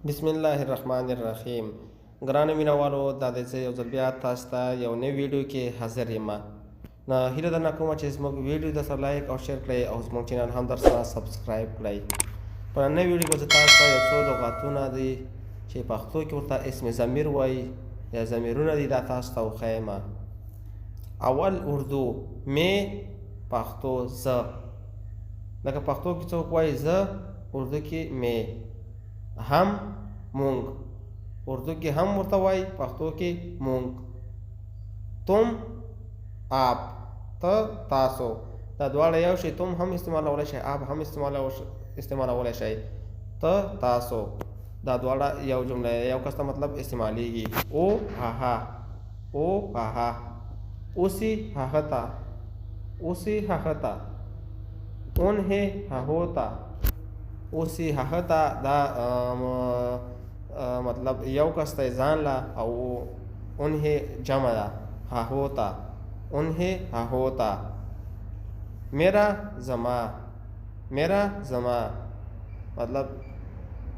بسم الله الرحمن الرحیم. ګرانو مینوالو، دا دی زه یو ځل بیا تاسو ته یو نوې ویډیو کې حاضر یم. نو هیله درنه کوم چې زموږ ویډیو درسره لایک او شیر کړئ او زموږ چینل هم درسره سبسکرایب کړئ. په نوې ویډیو کې زه تاسو ته یو څو لغاتونه دي چې پښتو کې ورته اسم ضمیر وایي یا ضمیرونه دي، دا تاسو ته وښیم. اول اردو می، پښتو زه. لکه پښتو کې څوک وایي زه، اردو کې می. هم مونږ، اردو کې هم ورته وایي، پښتو کې مونږ. تم آپ، ته تاسو، دا دواړه یو شی. تم هم استعمالولی شئ، آپ هم استعمالولی شئ. ته تاسو دا دواړه یو جمله، یو کس ته مطلب استعمالیږي. او هغه، او هغه، اسی هغه ته، اسی هغه ته، انه هغو ته، اسی هغه ته. دا مطلب یو کس ته ځان له او انه جمع ده، هغو ته، انه هغو ته. میرا زما، میرا زما، مطلب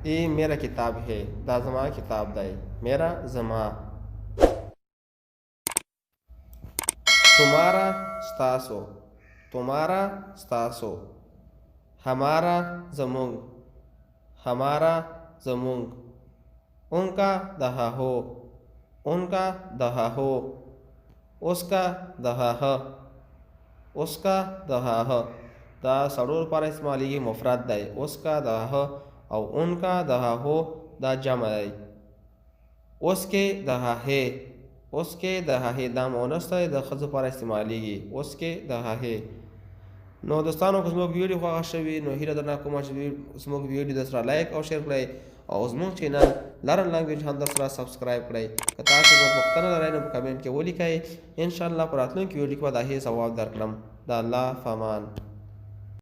ای میرا کتاب ہے، دا زما کتاب دی، میرا زما. تمہارا ستاسو، تمہارا ستاسو، ہمارا زمونږ، ہمارا زمونږ، ان کا د هغو، ان کا د هغو، اس کا د هغه، اس کا د هغه. دا سړو لپاره استعمالیږي، مفرد دی. اس کا د هغه او ان کا د هغو دا جمع دی. اس کې د هغې، اس کې د هغې، دا مؤنث دی، د ښځو لپاره استعمالیږي، اس کې د هغې. نو دوستانو، که زموږ ویډیو خوښه شوي نو هیله درنه کوم چې زموږ ویډیو درسره لایک او شیر کړئ او زموږ چینل لرن لانګویج هم درسره سبسکرایب کړئ. که تاسو کومه پوښتنه لرئ نو په کمنټ کې ولیکئ، انشاءالله په راتلونکي ویډیو کې به د هغې ځواب درکړم. د الله فامان.